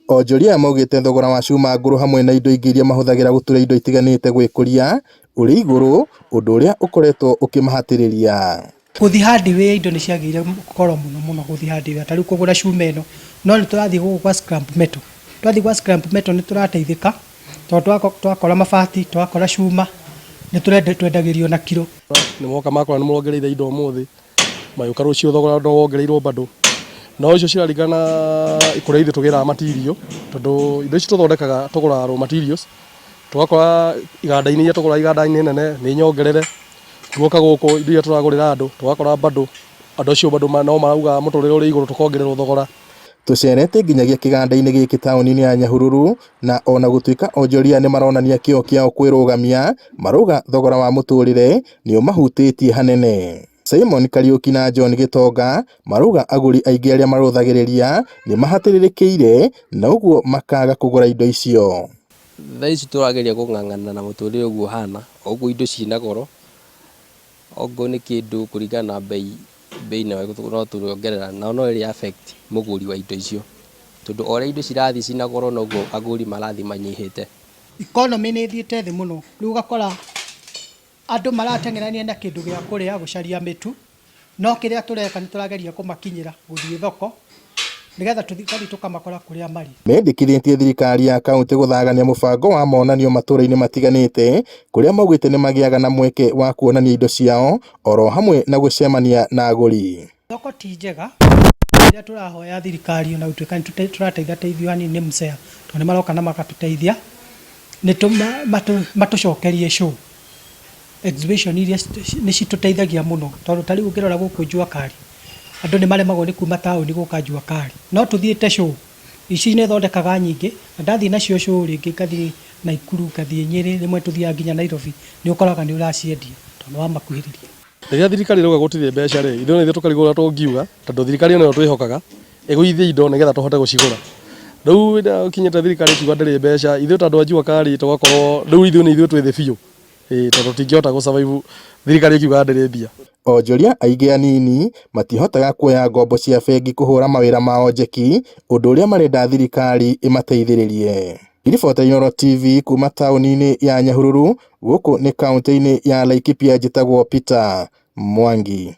Onjoria aya maugĩte thogora wa cuma ngũrũ hamwe na indo ingĩ iria mahũthagĩra gũtura indo itiganĩte gwĩkũria ũrĩ igũrũ, ũndũ ũrĩa ũkoretwo ũkĩmahatĩrĩria. Gũthiĩ hardware, indo nĩ ciagĩire goro mũno mũno gũthiĩ hardware, ta rĩu kũgũra cuma ĩno. No nĩ tũrathiĩ gũkũ kwa scrap metal. Twathiĩ gwa scrap metal nĩ tũrateithĩka, tondũ twakora mabati, twakora cuma, nĩ twendagĩrio na kiro. Nĩ moka makora nĩ mongereire indo ũmũthĩ, magĩũka rũciũ thogora no wongereirwo bado. No icio ciraringana kũrĩa ithuĩ tũgĩraga material, tondũ indo ici tũthondekaga tũgũraga raw materials, tũgakora iganda-inĩ iria tũgũraga, iganda-inĩ nene nĩ nyongerere. Tuoka gũkũ, indo iria tũragũrĩra andũ, tũgakora bado andũ acio bado no marauga mũtũrĩre ũrĩ igũrũ, tũkongererwo thogora. Tũcerete nginyagia kĩganda-inĩ gĩkĩ taũni-inĩ ya Nyahururu, na ona gũtuĩka onjoria nĩ maronania kĩo kĩao kwĩrũgamia, marauga thogora wa mũtũrĩre nĩ ũmahutĩtie hanene. Simon Kariuki na John Gĩtonga marauga agũri aingĩ arĩa marũthagĩrĩria nĩ mahatĩrĩrĩkĩire na ũguo makaga kũgũra indo icio. Thaa ici tũrageria kũng'ang'ana na mũtũrĩre ũguo ũhana, o ũguo indo ciĩna goro, okorwo nĩ kĩndũ kũringana na mbei, mbei no tũrongerera, na no ĩrĩ affect mũgũri wa indo icio, tondũ o ũrĩa indo cirathiĩ ciĩna goro, noguo agũri marathiĩ manyihĩte. Economy nĩ ĩthiĩte thĩ mũno. Rĩu ũgakora andũ marateng'erania na kĩndũ gĩa kũrĩa, gũcaria mĩtu, no kĩrĩa tũreka, nĩ tũrageria kũmakinyĩra gũthiĩ thoko, nĩgetha tũthiĩ tũkamakora kũrĩa marĩ. Mendekithĩtie thirikari ya kaunti gũthagania mũbango wa monanio matũra-inĩ matiganĩte, kũrĩa maugĩte nĩ magĩaga na mweke wa kuonania indo ciao oro hamwe na gũcemania na agũri. Thoko ti njega. Rĩrĩa tũrahoya thirikari, ona gũtuĩka nĩ tũrateithateithio hanini nĩ MSEA, tondũ nĩ maroka na magatũteithia, nĩ matũcokerie show exhibition iria nĩ citũteithagia mũno, tondũ ta rĩu ũngĩrora gũkũ Jua Kali, andũ nĩ maremagwo nĩ kuma taũni gũka Jua Kali, no tũthiĩte show ici nĩ thondekaga nyingĩ, na ndathiĩ nacio show rĩngĩ, ngathiĩ Naikuru, ngathiĩ Nyĩrĩ, rĩmwe tũthiaga nginya Nairobi, nĩ ũkoraga nĩ ũraciendia tondũ nĩ wamakuhĩrĩria. Rĩrĩa thirikari ĩrauga gũtirĩ mbeca rĩ, ithuĩ nĩ ithuĩ tũkarigwo ũrĩa tũngiuga, tondũ thirikari ĩno nĩyo twĩhokaga ĩgũithie indo nĩgetha tũhote gũcigũra. Rĩu hĩndĩ ĩrĩa ũkinyĩte thirikari ĩkiuga ndĩrĩ mbeca, ithuĩ ta andũ a Jua Kali tũgakorwo rĩu ithuĩ nĩ ithuĩ twĩ thĩ biũ, ĩĩ, tondũ tũtingĩhota gũ survive thirikari ĩkiugaga ndĩrĩ mbia. Onjoria aingĩ anini matihotaga kuoya ngombo cia bengi kũhũra mawĩra mao njeki, ũndũ ũrĩa marenda thirikari ĩmateithĩrĩrie. Ribota Inooro TV kuma taũni-inĩ ya Nyahururu, gũkũ nĩ kaunti-inĩ ya Laikipia, njĩtagwo Peter Mwangi.